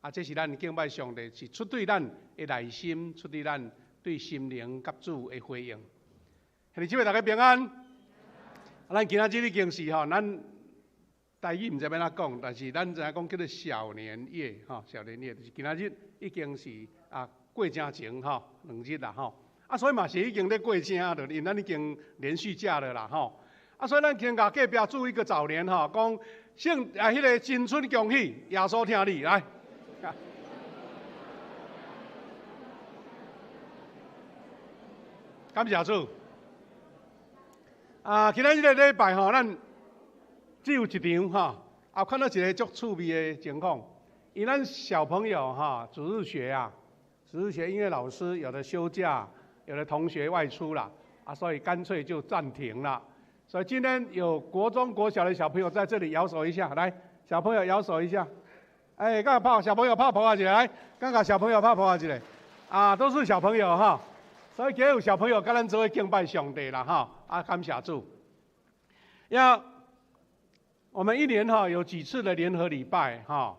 啊，這是咱敬拜上帝，是出對咱的內心，出對咱對心靈佮主的回應。兄弟姊妹大家平安。啊，咱今仔日已經是吼，咱台語毋知欲按怎講，但是咱知影講叫做小年夜吼，小年夜就是今仔日已經是啊過正前吼2日啦吼。啊，所以嘛是已經咧過正了，因為咱已經連續假了啦吼。啊，所以咱先共隔壁祝一個早年吼，講聖啊，彼個新春恭喜，耶穌疼你來。感謝主。啊，今仔這個禮拜吼，咱只有一場吼，啊，看到一個足趣味的情況，因咱小朋友哈，主日學啊，主日學因為老師有的休假，有的同學外出啦，啊，所以乾脆就暫停了。所以今天有國中、國小的小朋友在這裡搖手一下，來，小朋友搖手一下。哎，剛剛拍小朋友拍噗仔一下，來，剛剛小朋友拍噗仔一下，啊，都是小朋友哈。所以今日有小朋友佮咱做伙敬拜上帝啦哈，啊，感謝主。要我們一年哈有幾次的聯合禮拜哈，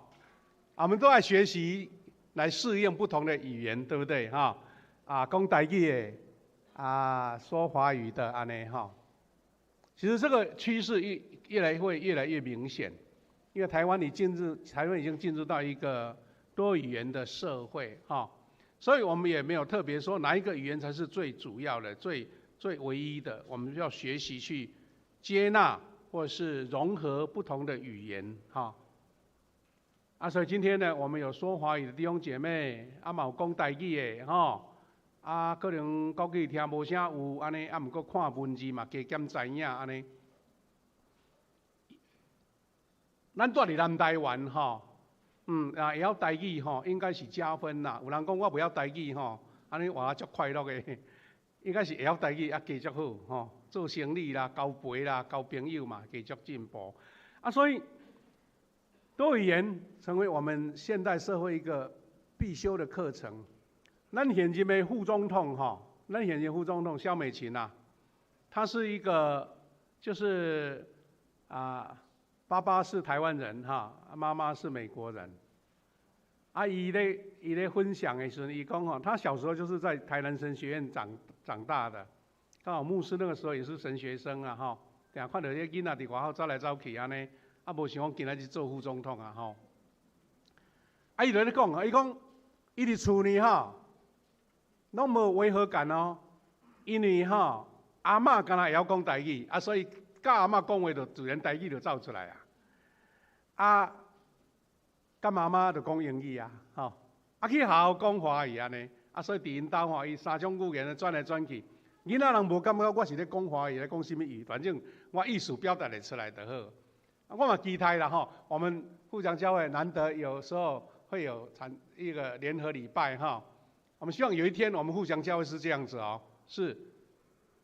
我們都愛學習來適應不同的語言，對不對哈？啊，講台語的，啊，說華語的按呢哈。其實這個趨勢越來越明顯，因為台灣已經進入到一個多語言的社會哈，所以我們也沒有特別說哪一個語言才是最主要的、最最唯一的，我們要學習去接納或是融合不同的語言哈。啊，所以今天呢，我們有說華語的弟兄姐妹，啊，嘛有講台語的吼。啊，可能國語聽無啥有按呢，啊，毋過看文字嘛，加減知影按呢。咱住佇南台灣吼，啊，會曉台語吼，應該是加分啦。有人講我袂曉台語吼，按呢活足快樂的，應該是會曉台語啊，加足好吼，做生意啦、交陪啦、交朋友嘛，加足進步。啊，所以多語言成為我們現代社會一個必修的課程。咱現任的副總統吼，咱現任副總統蕭美琴啊，她是一個就是啊，爸爸是台灣人哈，媽媽是美國人。啊，伊咧分享的時陣，伊講吼，他小時候就是在台南神學院長大的，剛好牧師那個時候也是神學生啊吼，定看著彼囡仔佇外口走來走去按呢，啊，無想講今仔日做副總統啊吼。啊，伊就咧講，伊講伊佇厝呢吼，攏無違和感哦，因為吼阿嬤敢若會曉講台語，啊，所以佮阿嬤講話就自然台語就走出來啊。啊，佮媽媽就講英語啊，吼，啊去學校講華語按呢，啊，所以佇𪜶兜吼，伊三種語言轉來轉去，囡仔人無感覺我是咧講華語，咧講啥物語，反正我意思表達會出來就好。啊，我嘛期待啦吼，我們富強教會難得有時候會有產一個聯合禮拜哈。我們希望有一天，我們富強教會是這樣子哦，是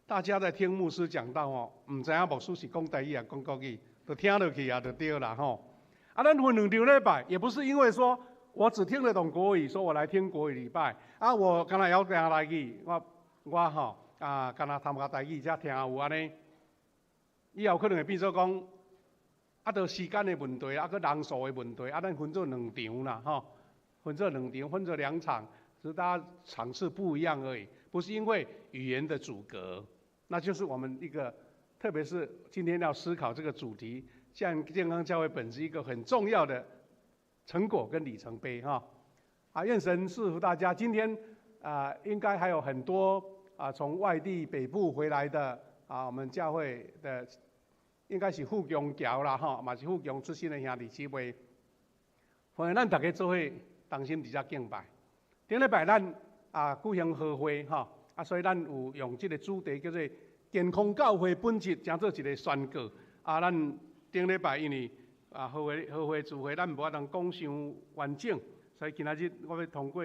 大家在聽牧師講道哦，毋知影牧師是講台語抑講國語，就聽落去啊，就對啦吼。啊，咱分兩場禮拜，也不是因為說我只聽得懂國語，說我來聽國語禮拜，啊，我敢若會曉聽台語，我吼啊，敢若參加台語才聽有按呢。以後可能會變做講，啊，著時間的問題，啊，閣人數的問題，啊，咱分做兩場啦，吼，分做兩場，分做兩場。只是大家場次不一樣而已，不是因為語言的阻隔，那就是我們一個，特別是今天要思考這個主題，像健康教會本質一個很重要的成果跟里程碑哈。啊，願神賜福大家。今天啊，應該還有很多啊從外地北部回來的啊，我們教會的應該是富強僑啦吼，嘛是富強出身的兄弟姊妹，歡迎咱大家做伙同心佇遮敬拜。頂禮拜咱啊舉行和會吼，啊，所以咱有用這個主題叫做健康教會本質，成做一個宣告。啊，咱頂禮拜因為啊和會聚會，咱無法通講傷完整，所以今仔日我欲通過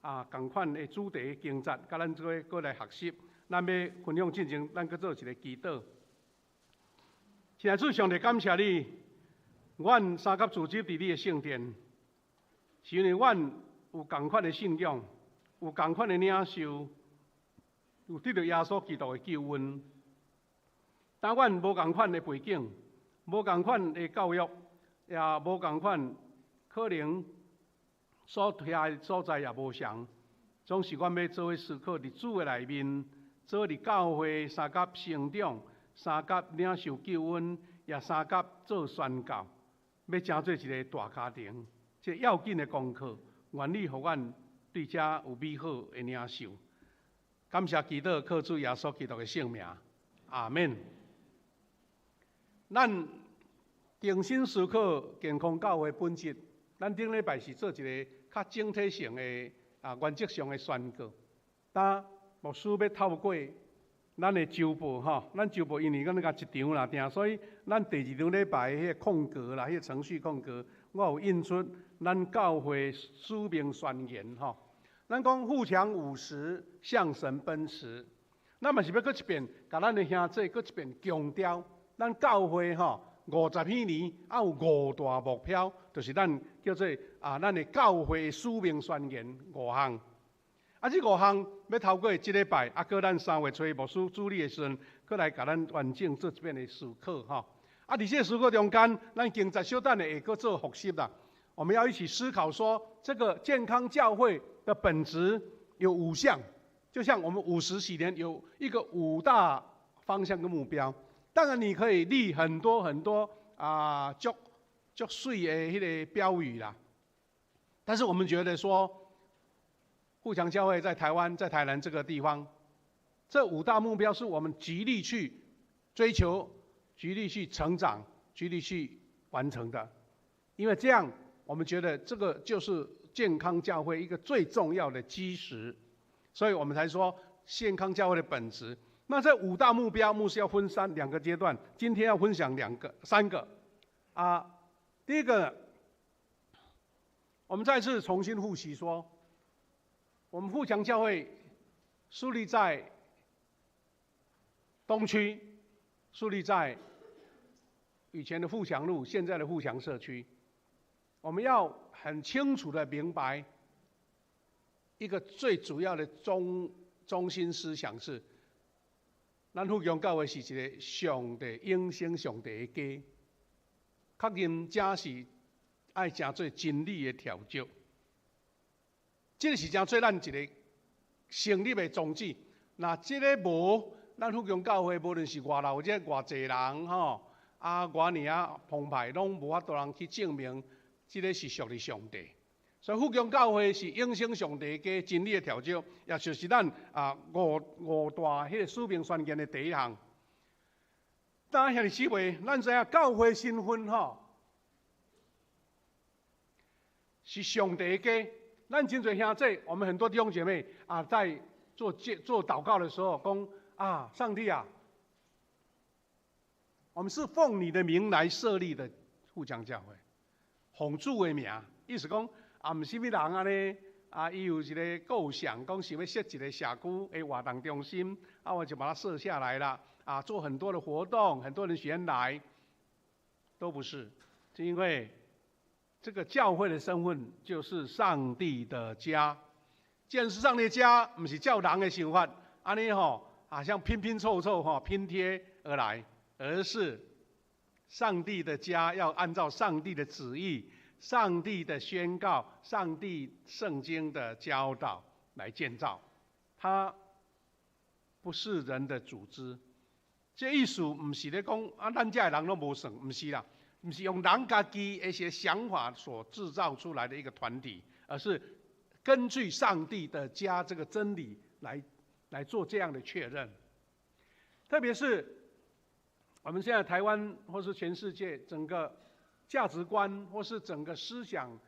啊仝款的主題經節，佮咱做伙閣來學習。咱欲分享進前，咱閣做一個祈禱。親愛主上帝，感謝你，阮三甲聚集佇你的聖殿，是因為阮有仝款的信仰，有仝款的領受，有得著耶穌基督的救恩。但阮無仝款的背景，無仝款的教育，也無仝款可能所徛的所在也無相仝，總是阮欲做伙思考佇主的內面，做佇教會相佮成長，相佮領受救恩，也相佮做宣教，欲成做一个大家庭。這要緊的功課，願你予阮對這有美好的領受。感謝祈禱，靠主耶穌基督的聖名，阿們。咱重新思考健康教會本質。咱頂禮拜是做一个較整體性的啊原則上的宣告。今牧師欲透過咱的週報吼，咱週報因為阮那個一張啦定，所以咱第二場禮拜彼個空格啦，彼個程序空格，我有印出咱教會使命宣言吼。咱講富強50，向神奔馳。咱嘛是欲閣一遍，共咱的兄弟閣一遍強調，咱教會吼50幾年，啊有五大目標，就是咱叫做啊，咱的教會使命宣言五項。啊，這五項欲透過這禮拜，啊，閣咱3月初牧師主禮的時陣，閣來共咱完整做一遍的思考吼。啊，佇這個思考中間，咱經濟小等下會閣做複習啦。我們要一起思考說，這個健康教會的本質有五項，就像我們50幾年有一個五大方向跟目標。當然，你可以立很多很多啊，足足媠的彼个標語啦。但是我們覺得說，富強教會在台灣，在台南這個地方，這五大目標是我們極力去追求、極力去成長、極力去完成的。因為這樣，我們覺得這個就是健康教會一個最重要的基石，所以我們才說健康教會的本質。那這五大目標，牧師要分三兩個階段，今天要分享兩個、三個。啊，第一個，我們再次重新複習說，我們富強教會樹立在東區，樹立在以前的富強路，現在的富強社區。我們要很清楚的明白一個最主要的中心思想是，咱富強教會是一个上帝永生上帝的家，確認這是愛成做真理的跳腳。這个是成做咱一个成立的宗旨。若這个無，咱富強教會無論是偌鬧熱、偌濟人吼，啊，偌爾仔澎湃，攏無法度人去證明這个是屬於上帝。所以富強教會是永生上帝家真理的跳腳，也就是咱啊五大彼个使命宣言的第一項。但兄弟姊妹，咱知影教會身份吼是上帝的家。咱真濟兄弟，我們很多弟兄姐妹啊，在做禱告的時候，講啊，上帝啊，我們是奉你的名來設立的富強教會，奉主的名，意思講啊，毋是啥物人按呢啊，伊有一个構想，講想欲設一个社區的活動中心，啊，我就把它設下來了，啊，做很多的活動，很多人喜歡來，都不是，是因為這個教會的身份就是上帝的家。既然是上帝的家，毋是照人的想法，按呢吼，好像拼拼湊湊吼拼貼而來，而是上帝的家要按照上帝的旨意、上帝的宣告、上帝聖經的教導來建造，它不是人的組織。這意思毋是咧講啊，咱遮的人攏無算，毋是啦，毋是用人家己的一些想法所製造出來的一個團體，而是根據上帝的家這個真理來做這樣的確認。特別是我們現在台灣或是全世界整個價值觀或是整個思想，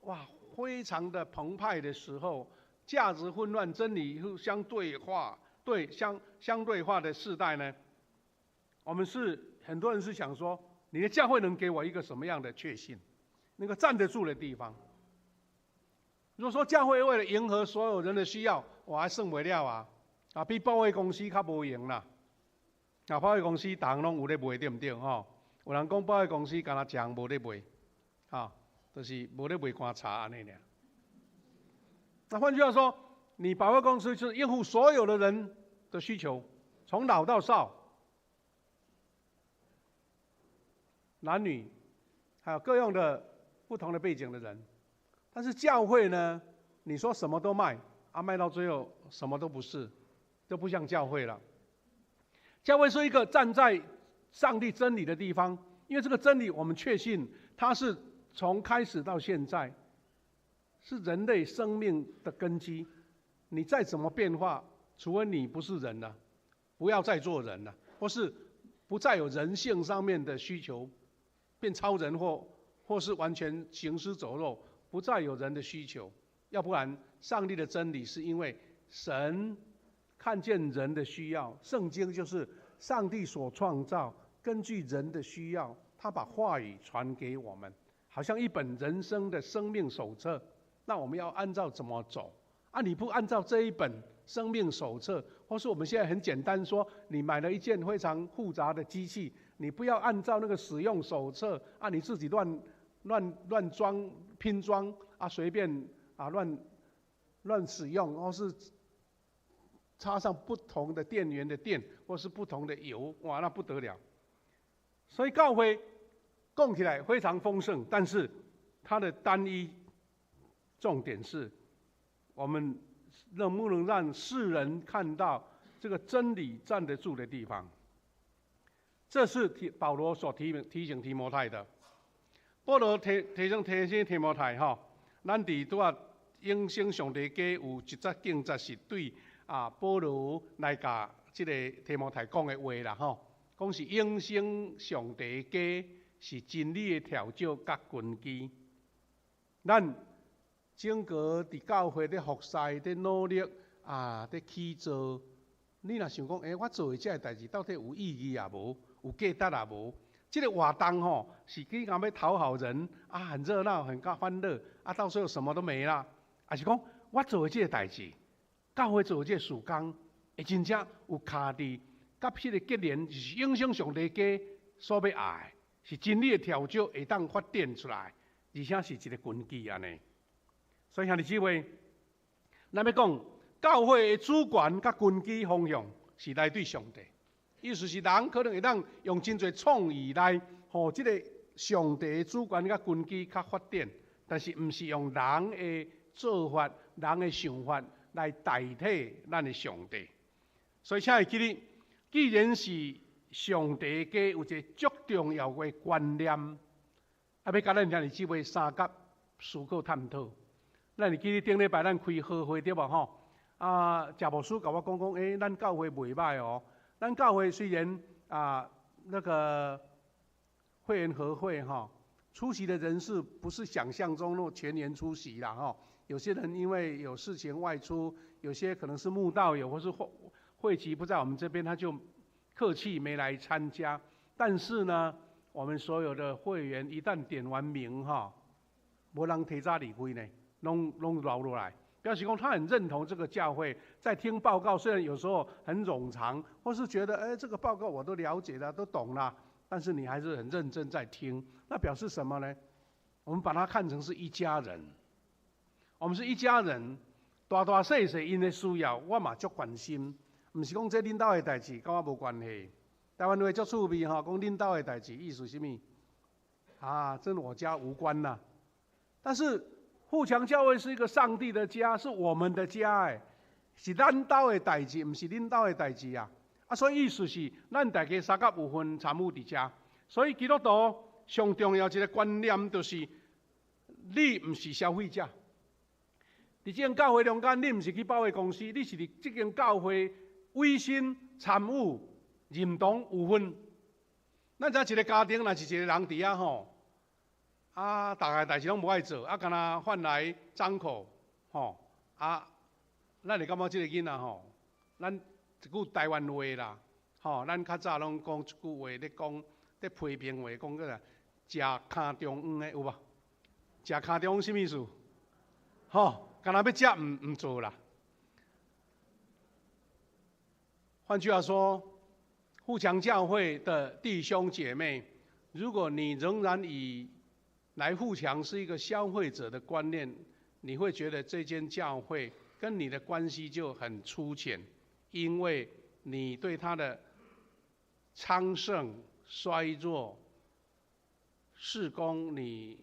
哇，非常的澎湃的時候，價值混亂、真理互相對話、對相對化的時代呢，我們是很多人是想說，你的教會能給我一個什麼樣的確信，能夠站得住的地方？如果說教會為了迎合所有人的需要，我還算袂了啊！啊，比百貨公司較無閒啦。啊，百貨公司逐項攏有咧賣，對毋對？吼，有人講百貨公司敢若一項無咧賣，哈，就是無咧賣乾柴按呢爾。那換句話說，你百貨公司就是應付所有的人的需求，從老到少，男女，還有各樣的不同的背景的人。但是教會呢，你說什麼都賣，啊，賣到最後什麼都不是，就不像教會了。教會是一個站在上帝真理的地方，因為這個真理我們確信它是從開始到現在，是人類生命的根基。你再怎麼變化，除非你不是人了，不要再做人了，或是不再有人性上面的需求，變超人或是完全行屍走肉，不再有人的需求。要不然，上帝的真理是因為神看見人的需要，聖經就是上帝所創造，根據人的需要，他把話語傳給我們，好像一本人生的生命手冊。那我們要按照怎麼走？啊，你不按照這一本生命手冊，或是我們現在很簡單說，你買了一件非常複雜的機器，你不要按照那個使用手冊啊，你自己亂裝拼裝啊，隨便啊亂使用，或是插上不同的電源的電，或是不同的油，哇，那不得了。所以教會講起來非常豐盛，但是它的單一重點是，我們能不能讓世人看到這個真理站得住的地方？這是提保羅所提醒提摩太的。保羅提醒提摩太吼，咱佇拄仔永生上帝家有一節經節是對啊保羅來共這個提摩太講的話啦吼，講是永生上帝家是真理的柱石佮根基。咱整個佇教會咧服侍、咧努力啊，咧起造。你若想講，欸，我做的這个代誌到底有意義也無？有價值也無？這個活動吼，是去共欲討好人啊，很熱鬧，很較歡樂啊，到最後什麼都沒啦。還是講我做的這個代誌，教會做的這個事工，會真正有徛佇佮彼個結連，就是永生上帝家所欲愛，是真理的柱石會當發展出來，而且是一個根基按呢。所以兄弟姊妹，咱欲講教會的主權佮根基方向是來對上帝，意思是人可能會當用真濟創意來，予這个上帝的主權佮根基較發展，但是毋是用人的做法、人的想法來代替咱的上帝。所以請會記得，既然是上帝家有一个足重要的觀念，啊，欲共咱兄弟姊妹相佮思考探討。咱會記得頂禮拜咱開好會對無吼？啊，賈牧師共我講講，欸，咱教會袂䆀哦。咱教會雖然啊，那個會員和會哈，出席的人數不是想象中那全員出席啦吼。有些人因為有事情外出，有些可能是慕道友或是會籍不在我們這邊，他就客氣沒來參加。但是呢，我們所有的會員一旦點完名哈，無人提早離開呢。攏留落來，表示講他很認同這個教會，在聽報告，雖然有時候很冗長，或是覺得哎，這個報告我都了解了，都懂了，但是你還是很認真在聽，那表示什麼呢？我們把它看成是一家人，我們是一家人，大大細細𪜶的需要，我嘛足關心，毋是講這恁兜的代誌，佮我無關係。台灣話足趣味吼，講恁兜的代誌，意思啥物？啊，這我家無關啦。但是富強教會是一個上帝的家，是我們的家，哎，是咱兜的代誌，毋是恁兜的代誌啊。啊，所以意思是，咱大家相佮有份參與佇遮。所以基督徒上重要一个觀念就是，你毋是消費者。佇這間教會中間，你毋是去百貨公司，你是佇這間教會委身參與、認同有份。咱知一个家庭，若是一个人佇遐吼，啊，逐个代誌攏無愛做，啊，干焦飯來張口，吼，啊，咱會感覺這个囡仔吼，咱一句台灣話啦，吼，咱較早攏講一句話咧講，咧批評話講叫啥？食尻中央的有無？食尻中央啥物意思？吼，干焦欲食毋做啦。換句話說，富強教會的弟兄姐妹，如果你仍然以來富強是一個消費者的觀念，你會覺得這間教會跟你的關係就很粗淺，因為你對他的昌盛、衰弱、事工，你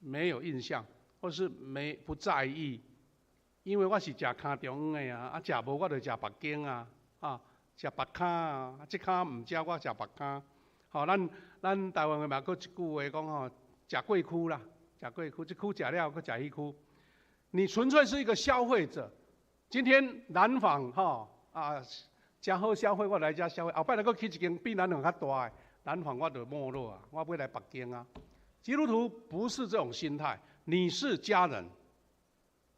沒有印象，或是沒不在意，因為我是食跤中央的啊，啊食無我就食別間啊，啊食別跤啊，這跤毋食我食別跤。吼，咱台灣的嘛閣一句話講吼，食過區啦，食過區，這區食了閣食彼區。你純粹是一個消費者。今天南紡吼啊，誠好消費，我來遮消費。後擺若閣起一間比南紡較大的，南紡我就沒落啊，我欲來別間啊。基督徒不是這種心態，你是家人，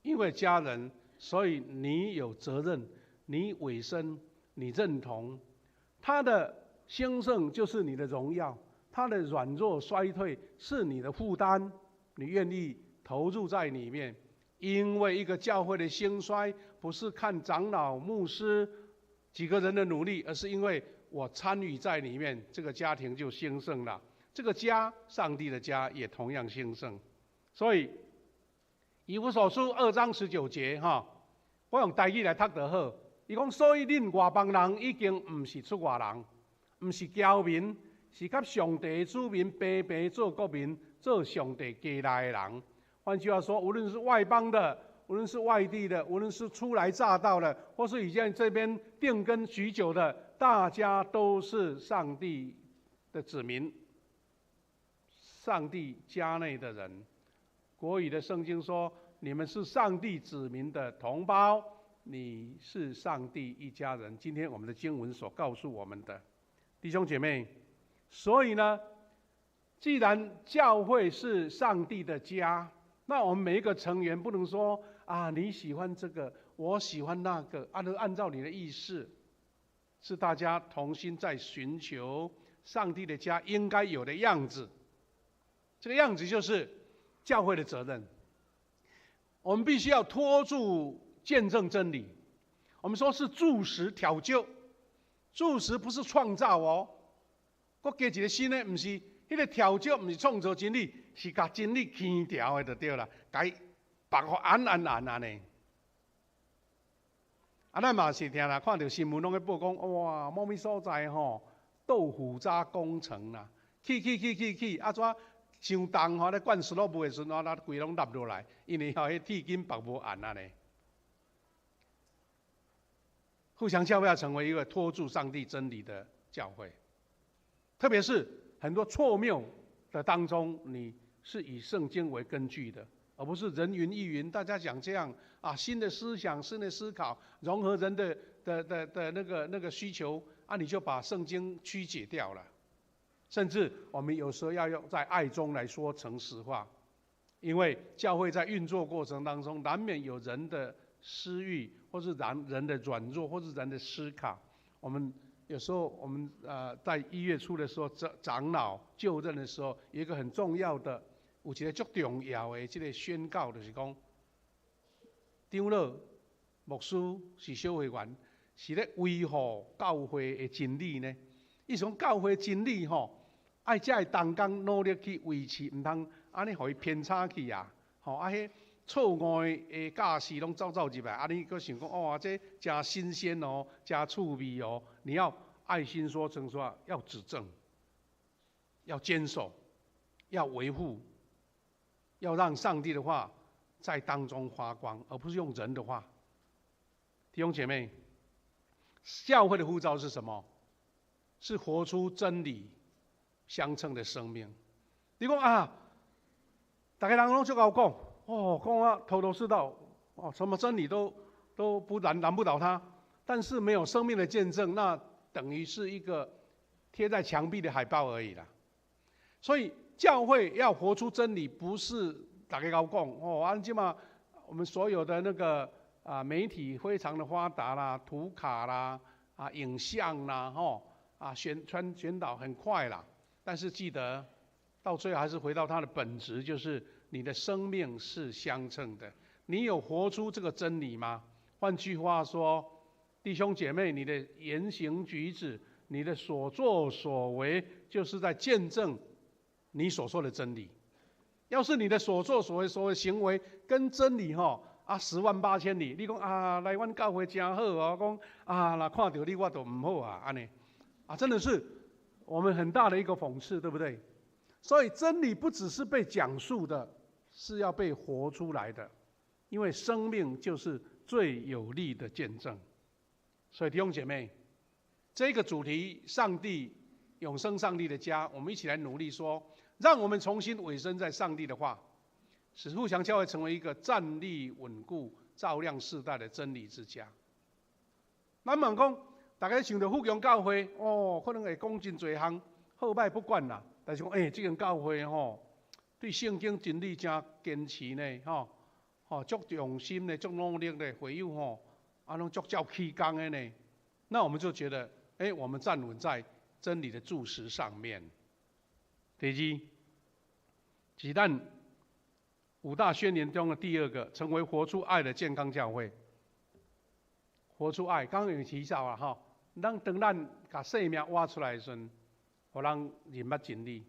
因為家人，所以你有責任，你委身，你認同他的興盛就是你的榮耀，他的軟弱衰退是你的負擔，你願意投入在裡面。因為一個教會的興衰，不是看長老、牧師幾個人的努力，而是因為我參與在裡面，這個家庭就興盛了。這個家，上帝的家也同樣興盛。所以，以弗所書2章19節，哈，我用台語來讀就好。伊講，所以恁外邦人已經毋是出外人，毋是僑民，是佮上帝子民平平做國民，做上帝家內的人。換句話說，無論是外邦的，無論是外地的，無論是初來乍到的，或是已經在這邊定根許久的，大家都是上帝的子民，上帝家內的人。國語的聖經說：你們是上帝子民的同胞，你是上帝一家人。今天我們的經文所告訴我們的，弟兄姐妹，所以呢，既然教會是上帝的家，那我們每一個成員不能說啊，你喜歡這個，我喜歡那個，按照你的意思，是大家同心在尋求上帝的家應該有的樣子。這個樣子就是教會的責任。我們必須要托住見證真理。我們說是柱石挑石，柱石不是創造哦，閣加一個新的，毋是彼個柱石，毋是創造真理，是共真理牽牢的就對啦，共伊縛予按按按按呢。啊，咱嘛是定定看著新聞攏咧報講，哇，某物所在吼，豆腐渣工程啦，起起起起起，啊怎傷重吼，咧灌 slope 的時陣，啊，規攏落落來，因為吼彼鐵筋縛無按按呢。富強教會要成為一個托住上帝真理的教會，特別是很多錯謬的當中，你是以聖經為根據的，而不是人云亦云。大家講這樣啊，新的思想、新的思考，融合人的那個需求啊，你就把聖經曲解掉了。甚至我們有時候要用在愛中來說誠實話，因為教會在運作過程當中，難免有人的私欲，或是人的軟弱，或是人的思考。我們有時候，我們在1月初的時候，長老就任的時候，有一個很重要的，有一個足重要的這個宣告，就是講，長老、牧師是小會員，是咧維護教會的真理呢。意思講教會真理吼，愛才會同工努力去維持，毋通按呢予伊偏差去啊！吼啊，彼錯誤的教示攏走走入來，啊，你閣想講哦，這誠新鮮哦，誠趣味哦，你要愛心說誠實話，要指正，要堅守，要維護，要讓上帝的話在當中發光，而不是用人的話。弟兄姐妹，教會的呼召是什麼？是活出真理相稱的生命。你講啊，逐家人攏足𠢕講，哦，講啊頭頭是道，哦，什麼真理都不難不倒他。但是沒有生命的見證，那等於是一個貼在牆壁的海報而已啦。所以教會要活出真理，不是逐家𠢕講哦。啊，這馬我們所有的那個啊媒體非常的發達啦，圖卡啦，啊影像啦，吼啊宣傳宣導很快啦。但是記得到最後還是回到它的本質，就是你的生命是相稱的。你有活出這個真理嗎？換句話說，弟兄姐妹，你的言行舉止，你的所作所為，就是在見證你所說的真理。要是你的所作所為、所謂行為跟真理吼啊10萬八千里，你講啊來阮教會真好哦，講啊若看著你我就毋好啊，按呢啊真的是我們很大的一個諷刺，對不對？所以真理不只是被講述的，是要被活出來的，因為生命就是最有力的見證。所以弟兄姐妹，這個主題，上帝永生上帝的家，我們一起來努力說，讓我們重新委身在上帝的話，使富強教會成為一個站立穩固、照亮世代的真理之家。咱問講，大家想著富強教會，哦，可能會講真濟項，好歹不管啦。但是講，欸，這間教會吼，對聖經真理誠堅持呢，吼，吼，足用心的，足努力的，會友吼，啊，攏足照起工的呢。那我們就覺得，欸，我們站穩在真理的柱石上面。第二，是咱五大宣言中的第二個，成為活出愛的健康教會。活出愛，剛剛有提到啊，吼，咱當咱共生命活出來的時陣，予人認捌真理。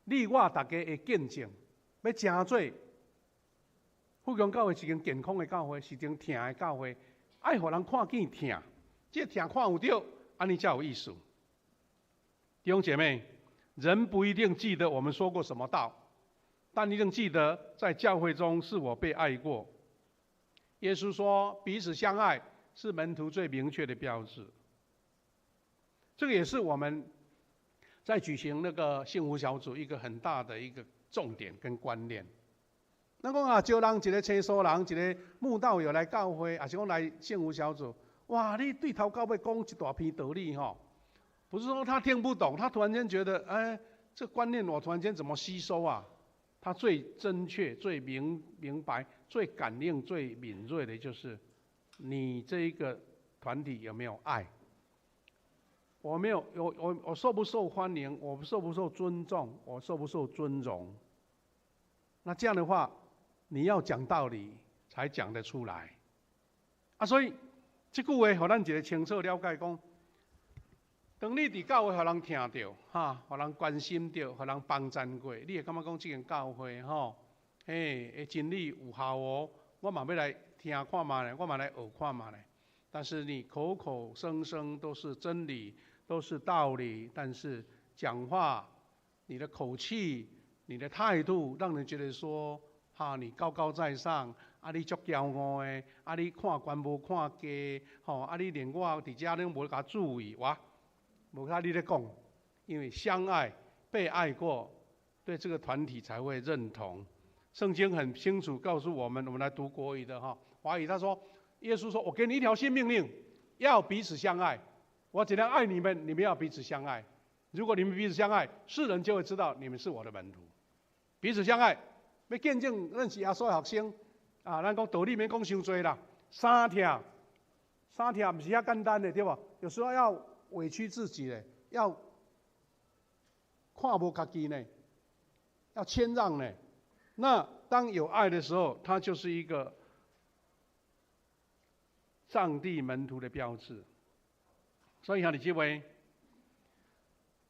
你我大家的見證，欲成做富強教會是間健康的教會，是間疼的教會，愛予人看見疼，這個疼看有著，按呢才有意思。弟兄姐妹，人不一定記得我們說過什麼道，但一定記得在教會中是我被愛過。耶穌說，彼此相愛是門徒最明確的標誌。這個也是我們在舉行那個幸福小組一個很大的一個重點跟觀念。咱講啊，招人一個清素人，一個慕道友來教會，抑是講來幸福小組，哇！你對頭到尾講一大篇道理吼，不是說他聽不懂，他突然間覺得，哎，這觀念我突然間怎麼吸收啊？他最正確、最明白、最感應、最敏銳的就是，你這一個團體有沒有愛？我沒有，我受不受歡迎？我受不受尊重？我受不受尊榮？那這樣的話，你要講道理才講得出來。啊，所以這句話，予咱一個清楚了解講，當你佇教會予人疼著，哈，予人關心著，予人幫贊過，你會感覺講這間教會吼，嘿，的真理有效哦，我嘛欲來聽看覓咧，我嘛來學看覓咧。但是你口口聲聲都是真理，都是道理，但是講話，你的口氣、你的態度，讓人覺得說，哈，你高高在上，啊，你足驕傲的，啊，你看懸無看低，吼，啊，你連我佇遮攏無共注意，哇，無看你咧講，因為相愛、被愛過，對這個團體才會認同。聖經很清楚告訴我們，我們來讀國語的哈，華語他說，耶穌說：“我給你一條新命令，要彼此相愛。我怎樣愛你們，你們要彼此相愛。如果你們彼此相愛，世人就會知道你們是我的門徒。彼此相愛，欲見證咱是耶穌的學生啊！咱講道理免講傷濟啦，三疼，三疼毋是遐簡單的，對無？有時候要委屈自己的，要看無家己呢，要謙讓呢。那當有愛的時候，它就是一個上帝門徒的標誌。所以，兄弟姐妹，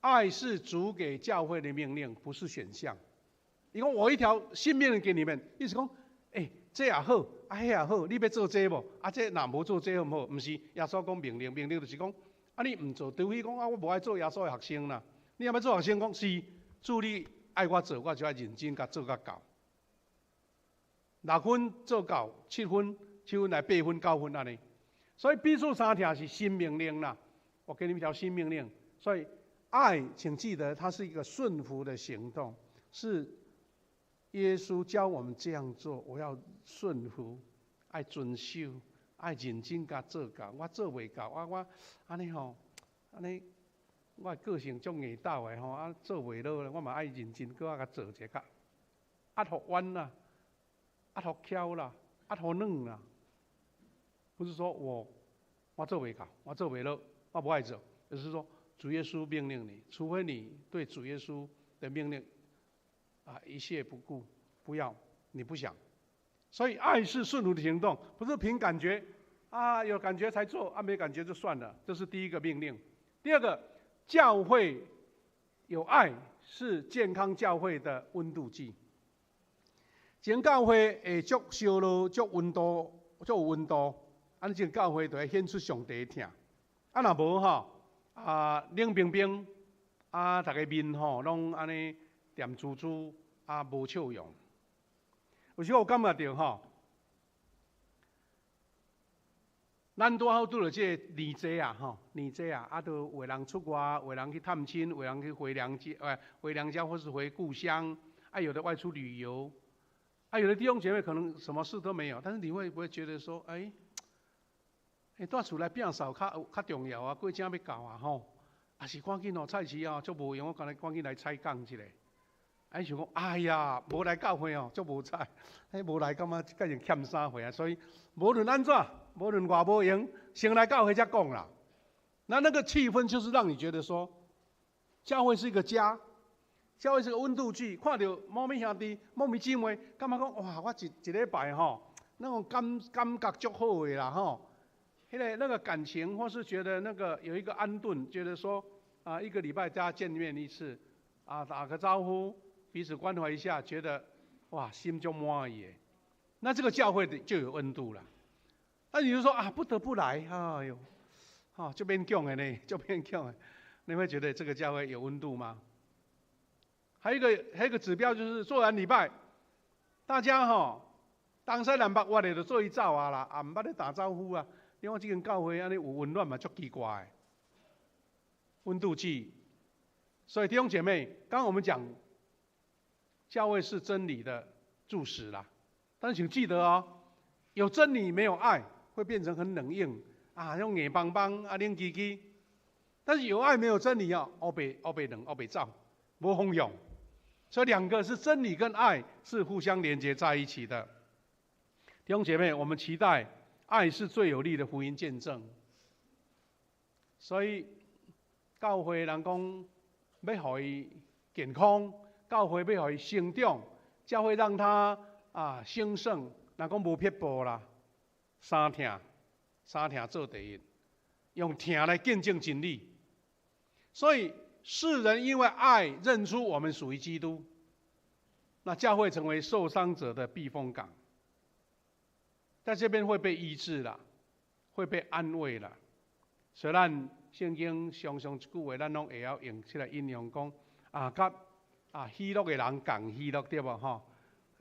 愛是主給教會的命令，不是選項。伊講我一條新命令給你們，意思講，欸，這也好，啊，彼也好，你欲做這無？啊，這若無做這好毋好？毋是，耶穌講命令，命令就是講，啊，你毋做，除非講啊，我無愛做耶穌的學生啦。你若欲做學生，講是主你愛我做，我就愛認真共做甲到。6分做到7分，7分來8分、9分按呢。所以彼此相疼是新命令啦。我給你們一條新命令，所以愛，請記得，它是一個順服的行動，是耶穌教我們這樣做。我要順服，愛遵守，愛認真共做到。我做袂到，啊我按呢吼，按呢我個性足硬鬥的吼，啊做袂落咧，我嘛愛認真閣愛共做者較壓予彎啦，壓予翹啦，壓予軟啦。不是說我做袂到，我做袂落，我無愛做，而是說主耶穌命令你，除非你對主耶穌的命令啊一切不顧，不要，你不想。所以愛是順服的行動，不是憑感覺啊，有感覺才做，啊沒感覺就算了。這是第一個命令。第二個，教會有愛是健康教會的溫度計。一間教會會足燒熱、足溫度、足有溫度，按呢這間教會就會顯出上帝的疼。啊，若無吼，啊冷冰冰，啊，逐家面吼攏按呢恬滋滋，啊無笑容。有時我感覺著吼，咱拄好拄著這個年節啊，吼，年節啊，啊，都有的人出外，有的人去探親，有的人去回娘家，回娘家或是回故鄉，啊，有的外出旅遊，啊，有的弟兄姐妹可能什麼事都沒有，但是你會不會覺得說，欸，欸，蹛厝內摒掃較較重要啊，過正欲到啊，吼，啊是趕緊哦，菜市啊，足無閒，我趕緊趕緊來採購一下。啊，想講，哎呀，無來教會哦，足無彩，彼無來感覺閣會欠啥貨啊？所以無論按怎，無論偌無閒，先來教會才講啦。那那個氣氛就是讓你覺得說，教會是一個家，教會是個溫度計。看著某咪兄弟、某咪姊妹，感覺講哇，我一一禮拜吼，那種感覺足好的啦吼。彼個那個感情，或是覺得那個有一個安頓，覺得說啊，一個禮拜大家見面一次，啊，打個招呼，彼此關懷一下，覺得哇，心就滿意。那這個教會的就有溫度了。那你就說啊，不得不來，哎呦，哈，就勉強的呢，就勉強的。你會覺得這個教會有溫度嗎？還有一個指標就是做完禮拜，大家哈，東西南北我的就做伙走啊啦，也毋捌咧打招呼啊。你看這間教會按呢有溫暖嘛，足奇怪的。溫度計。所以弟兄姐妹，剛剛我們講，教會是真理的柱石啦，但是請記得哦，有真理沒有愛，會變成很冷硬啊，用硬邦邦啊，冷吱吱。但是有愛沒有真理哦，烏白烏白冷烏白走，無方向。所以兩個是真理跟愛是互相連接在一起的。弟兄姐妹，我們期待愛是最有力的福音見證。所以教會人講欲予伊健康，教會欲予伊成長，教會讓他啊興盛。人講無撇步啦，三疼，三疼做第一，用疼來見證真理。所以世人因為愛認出我們屬於基督，那教會成為受傷者的避風港，在這邊會被醫治了，會被安慰了。雖然聖經常常一句話，咱攏會曉用出來引用講啊，佮啊喜樂的人共喜樂對無吼？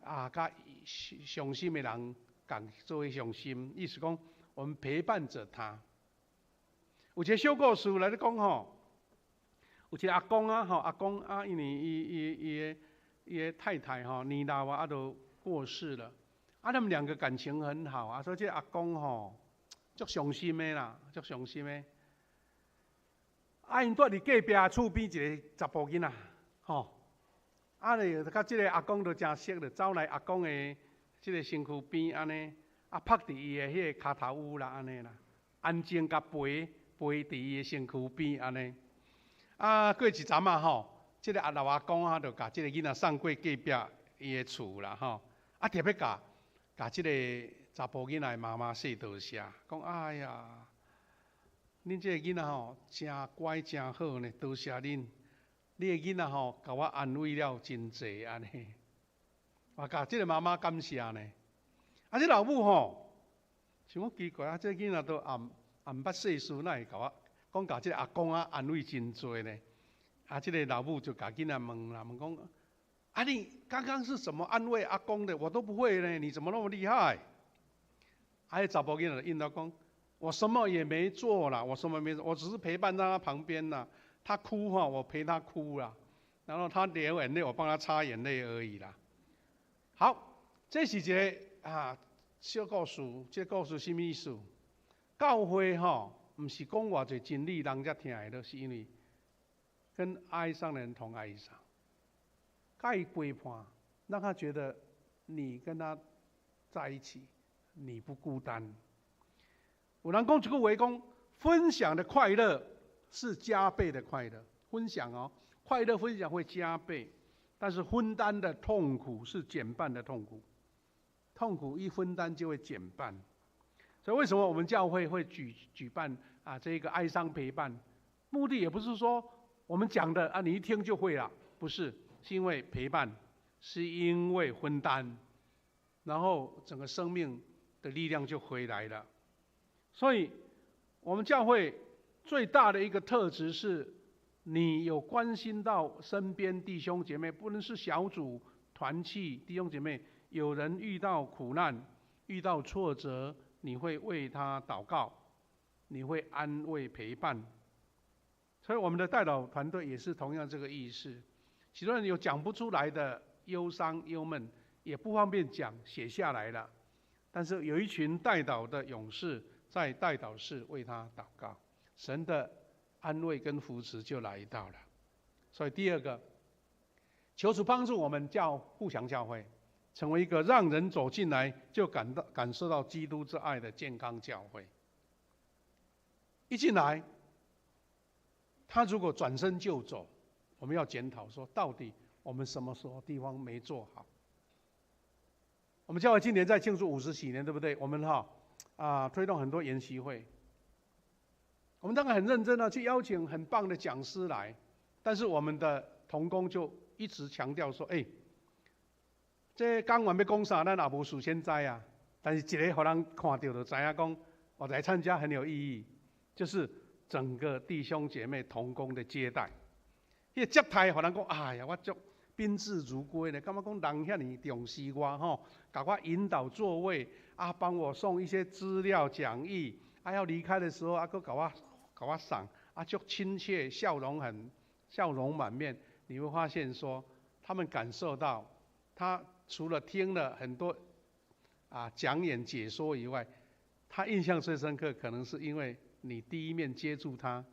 啊，佮傷心的人共做伙傷心，意思講我們陪伴着他。有一個小故事來咧講吼，有一個阿公啊吼，阿公啊，因為伊的太太吼年老啊，啊就過世了，啊，他們兩個感情很好啊，所以這個阿公吼足傷心的啦，足傷心的。啊，𪜶蹛佇隔壁厝邊一個查埔囡仔，吼，啊，咧佮這個阿公就誠熟，就走來阿公的這個身軀邊按呢，啊，拍佇伊的彼個跤頭趺啦，按呢啦，安靜共陪陪佇伊的身軀邊按呢。啊，過一陣仔吼，這個阿老阿公啊，就共這個囡仔送過隔壁伊的厝啦，吼，啊，特別共共這個查埔囡仔的媽媽說多謝，講哎呀，恁這個囡仔吼，誠乖誠好呢，多謝恁。你的囡仔吼，共我安慰了真濟按呢，嘛共這個媽媽感謝呢。啊，這老母吼，想講奇怪啊，這個囡仔都也毋捌世事，哪會共我講共這個阿公啊安慰真濟呢？啊，這個老母就共囡仔問啦，問講：啊，你剛剛是怎麼安慰阿公的？我都不會呢，你怎麼那麼厲害？啊，彼查埔囡仔就應答講：我什麼也沒做啦，我什麼沒做，我只是陪伴在他旁邊啦。他哭哈，我陪他哭啦，然後他流眼淚，我幫他擦眼淚而已啦。好，這是一個啊小故事，這個故事什麼意思？教會吼，毋是講偌濟真理，人才聽會落，是因為跟哀傷的人同哀傷，共伊陪伴，讓他覺得你跟他在一起，你不孤單。有人講一句話講，分享的快樂是加倍的快樂。分享哦，快樂分享會加倍，但是分擔的痛苦是減半的痛苦。痛苦一分擔就會減半。所以為什麼我們教會會舉辦啊這個哀傷陪伴？目的也不是說我們講的啊你一聽就會了，不是，是因為陪伴，是因為分擔，然後整個生命的力量就回來了。所以，我們教會最大的一個特質是，你有關心到身邊弟兄姐妹，不論是小組、團契弟兄姐妹，有人遇到苦難、遇到挫折，你會為他禱告，你會安慰陪伴。所以我們的代禱團隊也是同樣這個意思。許多人有講不出來的憂傷、憂悶，也不方便講，寫下來了。但是有一群代禱的勇士在代禱室為他禱告，神的安慰跟扶持就來到了。所以第二個，求主幫助我們教富祥教會，成為一個讓人走進來就感受到基督之愛的健康教會。一進來，他如果轉身就走，我們要檢討說，到底我們什麼時候地方沒做好？我們教會今年在慶祝50禧年，對不對？我們哈推動很多研習會，我們當然很認真的去邀請很棒的講師來，但是我們的同工就一直強調說：哎，這講員欲講啥，咱也無事先知啊。但是一个予人看著就知影講，我來參加很有意義，就是整個弟兄姐妹同工的接待，彼個接待予人講，哎呀，我足賓至如歸呢，感覺講人遐爾重視我吼，共我引導座位，啊，幫我送一些資料講義，啊，要離開的時候啊，閣共我送，啊，足親切，笑容滿面。你會發現說，他們感受到，他除了聽了很多講演解說以外，他印象最深刻，可能是因為你第一面接觸他，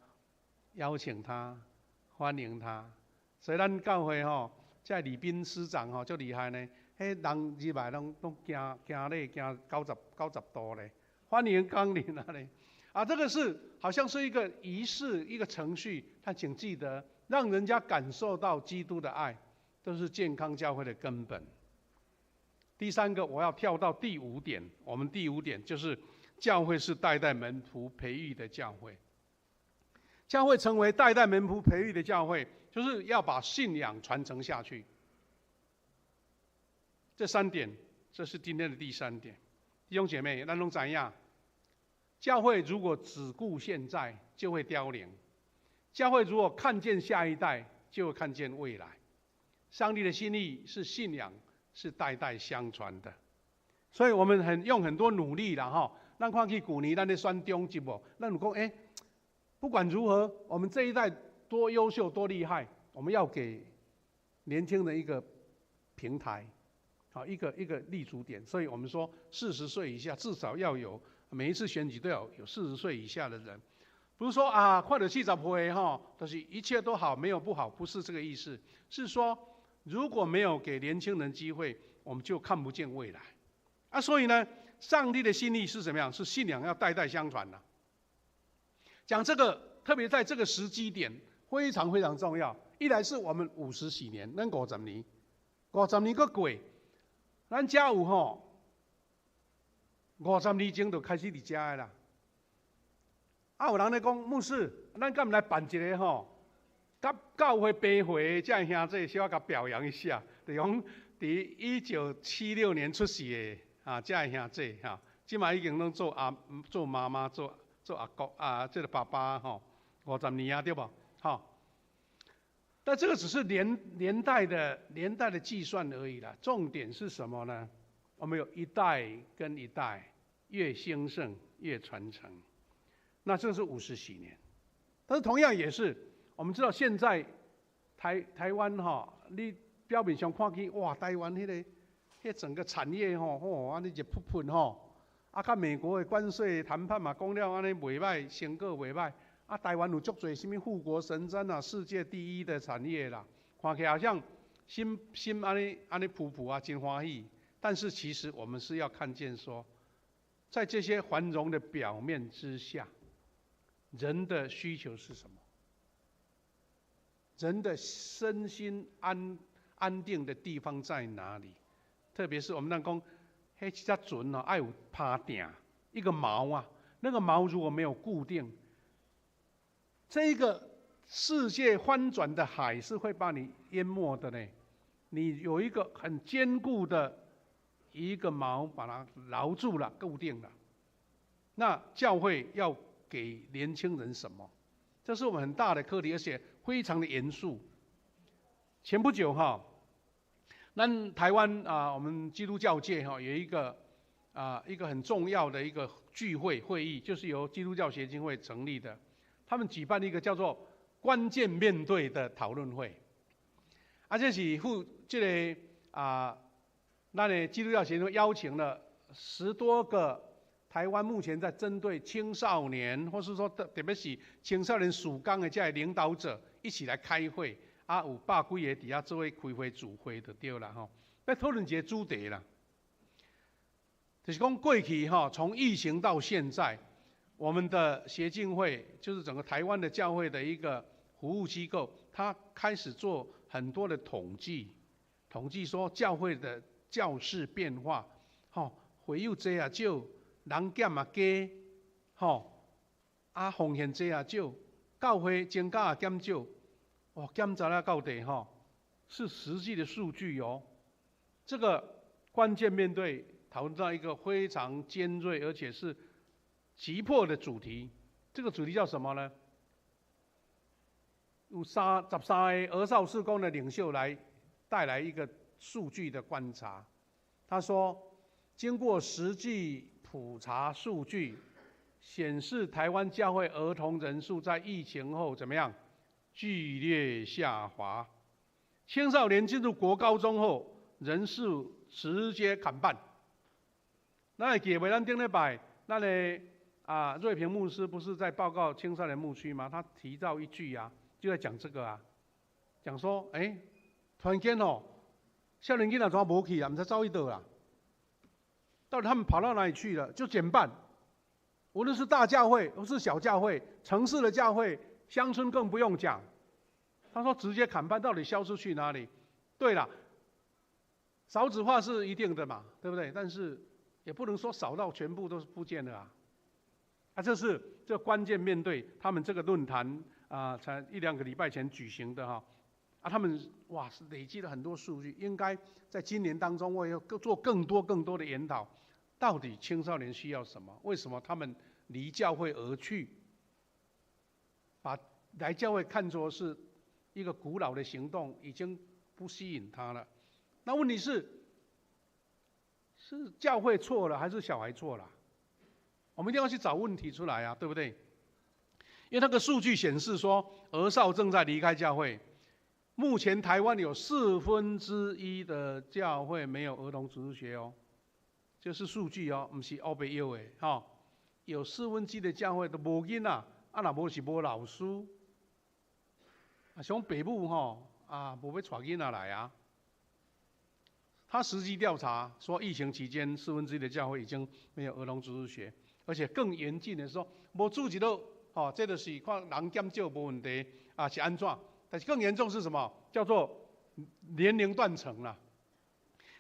邀請他，歡迎他。所以咱教會吼，這禮賓師長吼足厲害呢，彼人入來攏攏行行禮行90度咧，歡迎光臨啊咧。啊，這個是好像是一個儀式，一個程序，但請記得，讓人家感受到基督的愛，這是健康教會的根本。第三個，我要跳到第五點，我們第五點就是教會是代代門徒培育的教會。教會成為代代門徒培育的教會，就是要把信仰傳承下去。這三點，這是今天的第三點。弟兄姐妹，咱攏知影，教會如果只顧現在，就會凋零；教會如果看見下一代，就會看見未來。上帝的心意是信仰是代代相傳的，所以我們很用很多努力啦，吼。咱看去舊年咱咧選長執無？咱有講，欸，不管如何，我們這一代多優秀多厲害，我們要給年輕人一個平台，好，一個一個立足點。所以我們說，40歲以下至少要有，每一次選舉都要有四十歲以下的人。不是說啊，看著40歲吼，就是一切都好，沒有不好，不是這個意思。是說，如果沒有給年輕人機會，我們就看不見未來。啊，所以呢，上帝的心意是怎麼樣？是信仰要代代相傳的。講這個，特別在這個時機點，非常非常重要。一來是我們50禧年，咱五十年，五十年閣過，咱遮有吼，50年前就開始佇遮的啦。啊，有人咧講，牧師，咱敢毋來辦一個吼，佮教會平歲的這兄弟，小可共表揚一下，就講佇1976年出世的啊，這兄弟哈，這馬已經攏做阿做媽媽做做阿公啊，這個爸爸吼，五十年啊，對無？吼。但這個只是年代的計算而已啦。重點是什麼呢？我們有一代跟一代越興盛越傳承。那這是50禧年，但是同樣也是，我們知道現在台灣哈，你表面上看去，哇，台灣彼整個產業吼，吼，按呢熱噗噗吼，啊，佮美國的關稅談判嘛，講了按呢袂䆀，成果袂䆀，啊，台灣有足濟啥物護國神山啊，世界第一的產業啦，看起來好像心心按呢按呢噗噗啊，真歡喜。但是其實我們是要看見說，在這些繁榮的表面之下，人的需求是什麼？人的身心安定的地方在哪裡？特別是我們咱講，彼一隻船哦，愛有拍碇，一個錨啊，那個錨如果沒有固定，這個世界翻轉的海是會把你淹沒的呢。你有一個很堅固的一個錨，把它牢住了，固定了。那教會要給年輕人什麼？這是我們很大的課題，而且非常的嚴肅。前不久哈，咱台灣啊，我們基督教界哈有一個很重要的一個聚會會議，就是由基督教協進會成立的，他們舉辦一個叫做關鍵面對的討論會，啊，這是負這個啊，咱的基督教協進會邀請了10多個台灣目前在針對青少年，或是說特別是青少年事工的這些領導者一起來開會，啊，有百幾個佇遐做伙開會組會就對啦吼，欲討論一個主題啦，就是講過去吼，從疫情到現在，我們的協進會就是整個台灣的教會的一個服務機構，他開始做很多的統計，統計說教會的教士變化，吼，會友濟也少，人減也加，吼，啊，奉獻者也少，教會增加也減少，哇，檢查了到底吼，是實際的數據哦。這個關鍵面對討論到一個非常尖銳而且是急迫的主題，這個主題叫什麼呢？有13個兒少事工的領袖來帶來一個數據的觀察。他說，經過實際普查數據顯示，台灣教會兒童人數在疫情後怎麼樣？劇烈下滑。青少年進入國高中後，人數直接砍半。咱會記得咱頂禮拜，咱的啊瑞平牧師不是在報告青少年牧區嗎？他提到一句啊，就在講這個啊，講說，欸，突然間哦，少年囡仔怎無去啊？毋知走去佗啦？到底他們跑到哪裡去了？就減半。無論是大教會或是小教會，城市的教會，鄉村更不用講。他說直接砍半，到底消失去哪裡？對了，少子化是一定的嘛，對不對？但是也不能說少到全部都是不見了啊。啊，這是這關鍵面對他們這個論壇啊，才一兩個禮拜前舉行的哈。啊，他們哇是累積了很多數據，應該在今年當中會要做更多更多的研討，到底青少年需要什麼？為什麼他們離教會而去？把來教會看作是一個古老的行動，已經不吸引他了。那問題是，是教會錯了，還是小孩錯了？我們一定要去找問題出來啊，對不對？因為那個數據顯示說，兒少正在離開教會。目前台灣有1/4的教會沒有兒童主日學哦，這是數據哦，毋是烏白臆的哈。有1/4的教會都無囡仔，啊若無是無老師，啊像爸母吼啊無欲帶囡仔來啊。他實際調查說，疫情期間1/4的教會已經沒有兒童主日學，而且更嚴峻的說，無主日學，吼，這就是看人減少無問題啊，是按怎？但是更嚴重是什麼？叫做年齡斷層啦。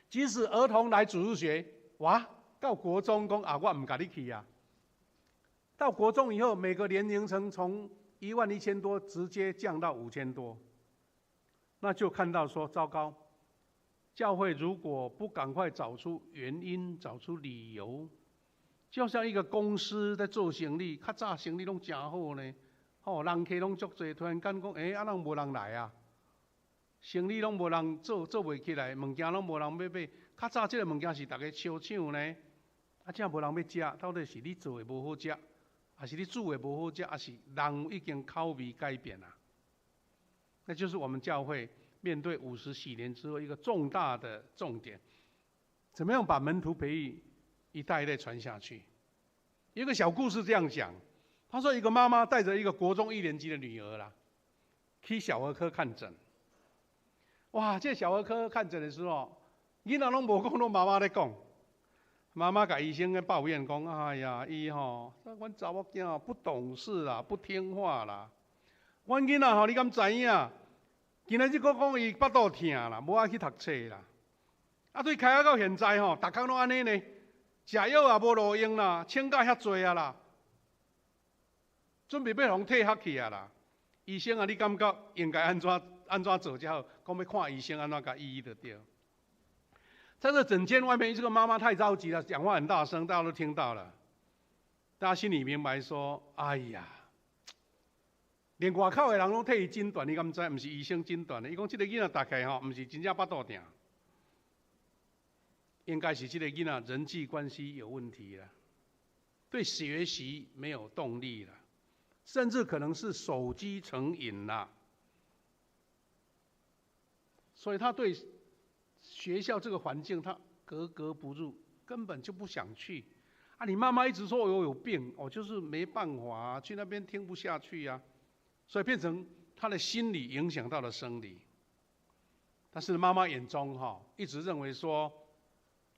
即使兒童來主日學，哇，到國中講啊，我毋共你去啊。到國中以後，每個年齡層從1萬1千多直接降到5000多，那就看到說糟糕。教會如果不趕快找出原因、找出理由，就像一個公司在做生意，較早生意攏誠好呢，吼，人客攏足濟，突然間講，欸，啊，攏無人來啊，生意攏無人做，做袂起來，物件攏無人欲買。較早這個物件是逐家相搶呢，啊，這無人欲食，到底是你做的無好食，還是你煮的無好食，還是人已經口味改變啦？那就是我們教會面對50喜年之後一個重大的重點，怎麼樣把門徒培育一代一代傳下去？一個小故事這樣講，他說一個媽媽帶着一個國中一年級的女兒啦，去小兒科看診。哇，這小兒科看診的時候，囡仔攏無講，攏媽媽咧講。媽媽共醫生咧抱怨講：哎呀，伊吼，阮查某囝不懂事啦，不聽話啦。阮囡仔吼，你敢知影？今仔日閣講伊腹肚疼啦，無愛去讀冊啦。啊，對開學到現在吼，逐工攏按呢呢，食藥也無路用啦，請假遐濟啊啦，準備欲予退學去啊啦。醫生啊，你感覺應該按怎按怎做才好？講欲看醫生按怎共醫就對。在這診間外面，這個媽媽太着急了，講話很大聲，大家都聽到了。大家心裡明白說：哎呀，連外口的人攏替伊診斷，你敢知？毋是醫生診斷的。伊講這個囡仔大概吼，毋是真正腹肚疼。應該是這个囡仔人際關係有問題了，對學習沒有動力了，甚至可能是手機成癮了，所以他對學校這個環境他格格不入，根本就不想去。啊，你媽媽一直說我有病，我就是沒辦法去那邊聽不下去呀，所以變成他的心理影響到了生理。但是媽媽眼中哈，一直認為說，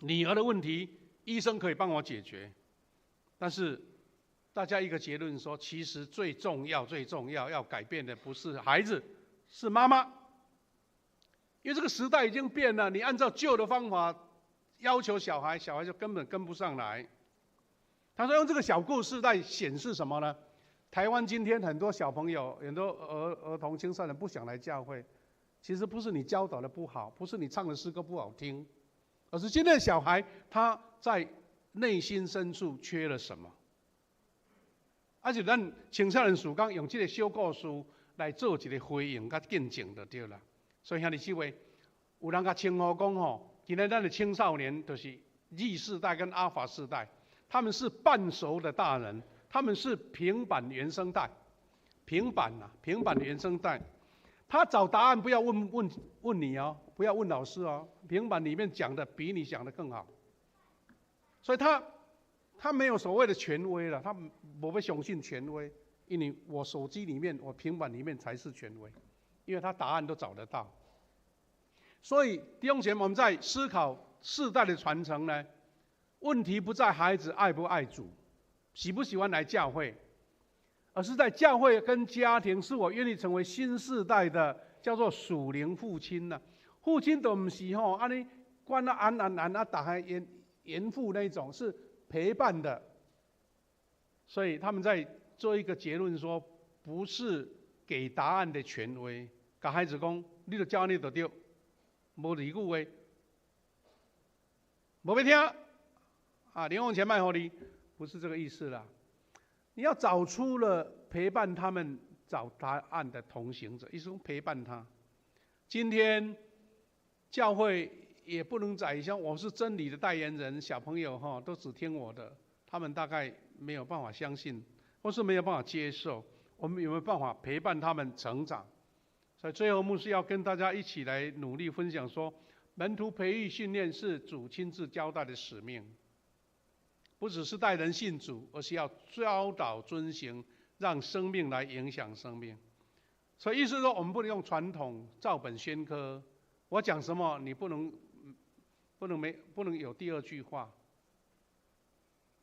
女兒的問題，醫生可以幫我解決，但是大家一個結論說，其實最重要、最重要要改變的不是孩子，是媽媽。因為這個時代已經變了，你按照舊的方法要求小孩，小孩就根本跟不上來。他說用這個小故事來顯示什麼呢？台灣今天很多小朋友、很多兒童、青少年不想來教會，其實不是你教導的不好，不是你唱的詩歌不好聽。而是今天的小孩，他在內心深處缺了什麼？而且咱青少年事工用這個小故事來做一個回應佮見證就對了。所以兄弟姊妹，有人共稱呼講吼，今天咱的青少年就是 Z 世代跟阿法世代，他們是半熟的大人，他們是平板原生代，平板啊，平板原生代。他找答案不要問你哦，不要問老師哦，平板裡面講的比你講的更好，所以他沒有所謂的權威了，他無欲相信權威，因為我手機裡面、我平板裡面才是權威，因為他答案都找得到。所以弟兄姐妹，我們在思考世代的傳承呢，問題不在孩子愛不愛主，喜不喜歡來教會，而是在教會跟家庭，是否願意成為新世代的叫做屬靈父親呢？父親都毋是吼，按呢管啊按按按啊，逐項嚴父那種，是陪伴的。所以他們在做一個結論說，不是給答案的權威，共孩子講，你著照按呢就對，無二句話，無欲聽，啊，零用錢莫予你，不是這個意思啦。你要找出了陪伴他們找答案的同行者，意思說陪伴他。今天教會也不能再像我是真理的代言人，小朋友哈都只聽我的，他們大概沒有辦法相信，或是沒有辦法接受。我們有沒有辦法陪伴他們成長？所以最後牧師要跟大家一起來努力分享說，門徒培育訓練是主親自交代的使命。不只是帶人信主，而是要教導遵行，讓生命來影響生命。所以意思說，我們不能用傳統照本宣科。我講什麼，你不能沒不能有第二句話，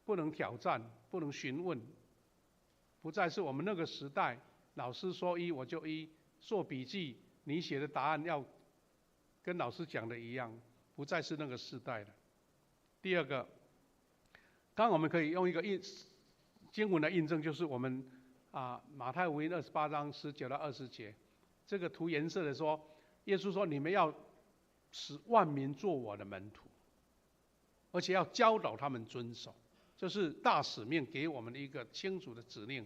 不能挑戰，不能詢問，不再是我們那個時代，老師說一我就一，做筆記，你寫的答案要跟老師講的一樣，不再是那個時代了。第二個，剛剛我們可以用一個印經文來印證，就是我們啊馬太福音28章19到20節，這個塗顏色的說，耶穌說你們要使萬民做我的門徒，而且要教導他們遵守，這是大使命給我們的一個清楚的指令。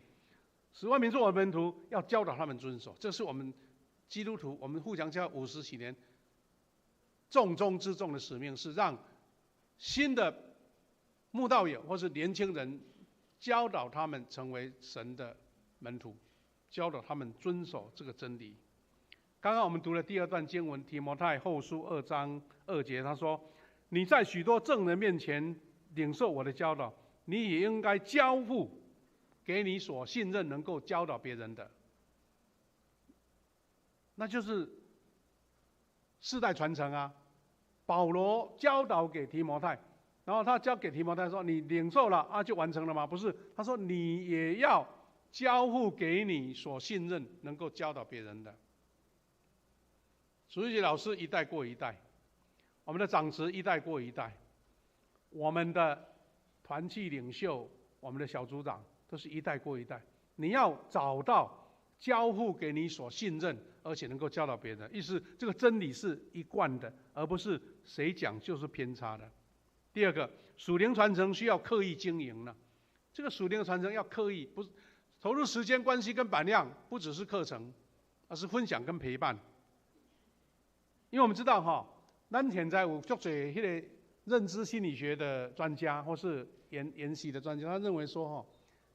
使萬民做我的門徒，要教導他們遵守，這是我們基督徒，我們富強教五十幾年重中之重的使命，是讓新的慕道友或是年輕人，教導他們成為神的門徒，教導他們遵守這個真理。剛剛我們讀了第二段經文，提摩太後書2章2節，他說：“你在許多證人面前領受我的教導，你也應該交付給你所信任、能夠教導別人的。”那就是世代傳承啊。保羅教導給提摩太。然後他交給提摩太說：“你領受了啊，就完成了嗎？不是，他說你也要交付給你所信任、能夠教導別人的。”主日學老師一代過一代，我們的長執一代過一代，我們的團契領袖、我們的小組長都是一代過一代。你要找到交付給你所信任，而且能夠教導別人，意思這個真理是一貫的，而不是誰講就是偏差的。第二個，屬靈傳承需要刻意經營呢。這個屬靈的傳承要刻意，不是投入時間、關係跟榜樣，不只是課程，而是分享跟陪伴。因為我們知道哈，咱現在有足濟彼個认知心理学的专家或是研习的专家，他认为说哈，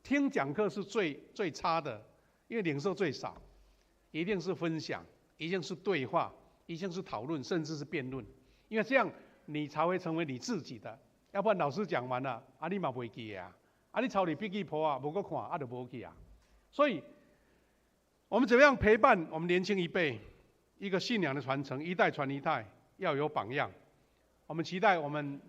听讲课是最最差的，因为领受最少，一定是分享，一定是对话，一定是讨论，甚至是辩论，因为这样你才会成为你自己的，要不然老师讲完了，啊你嘛袂记啊，啊你抄佇笔记簿啊，無閣看，啊就無去啊。所以，我們怎麼樣陪伴我們年輕一輩，一個信仰的傳承，一代傳一代，要有榜樣。我們期待我們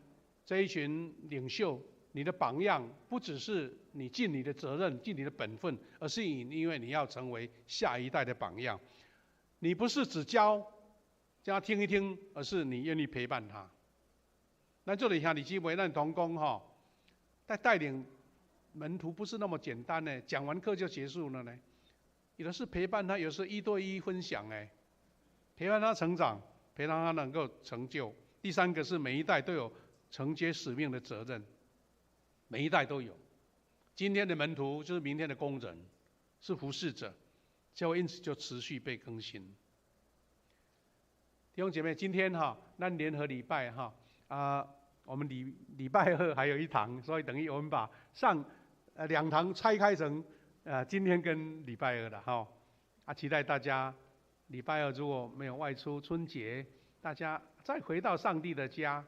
這一群領袖，你的榜樣不只是你盡你的責任、盡你的本分，而是因為你要成為下一代的榜樣。你不是只教，叫他聽一聽，而是你願意陪伴他。咱這裡兄弟姊妹，咱同工吼，在帶領門徒不是那麼簡單呢，講完課就結束了呢。有的是陪伴他，有時一對一分享哎，陪伴他成長，陪伴他能夠成就。第三個是每一代都有承接使命的責任，每一代都有。今天的門徒就是明天的工人，是服侍者，教會因此就持續被更新。弟兄姐妹，今天哈，咱聯合禮拜哈啊，我們禮拜二還有一堂，所以等於我們把上兩堂拆開成今天跟禮拜二了哈。啊，期待大家禮拜二如果沒有外出春節，大家再回到上帝的家，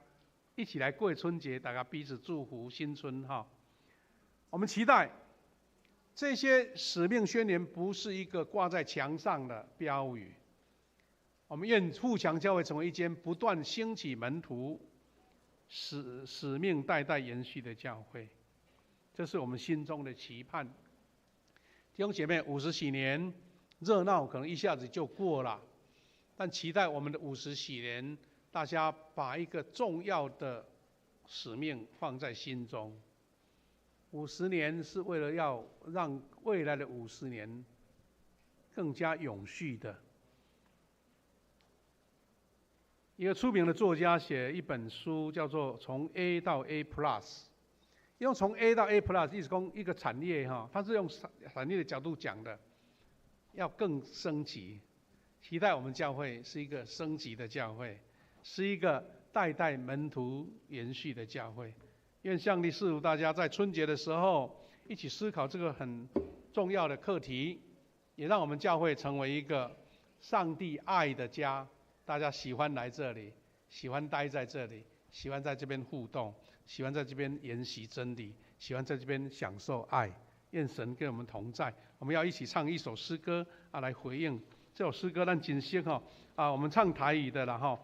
一起來過春節，大家彼此祝福新春哈。我們期待這些使命宣言不是一個掛在牆上的標語。我們願富強教會成為一間不斷興起門徒、使命代代延續的教會，這是我們心中的期盼。弟兄姐妹，五十禧年熱鬧可能一下子就過了，但期待我們的五十禧年，大家把一個重要的使命放在心中。五十年是為了要讓未來的五十年更加永續的。一個出名的作家寫一本書，叫做《從 A 到 A Plus》。用從 A 到 A Plus，意思講一個產業哈，他是用產業的角度講的，要更升級。期待我們教會是一個升級的教會，是一個代代門徒延續的教會。願上帝賜福大家在春節的時候一起思考這個很重要的課題，也讓我們教會成為一個上帝愛的家。大家喜歡來這裡，喜歡待在這裡，喜歡在這邊互動，喜歡在這邊研習真理，喜歡在這邊享受愛。願神跟我們同在。我們要一起唱一首詩歌啊，來回應這首詩歌，咱真熟吼啊，我們唱台語的啦吼。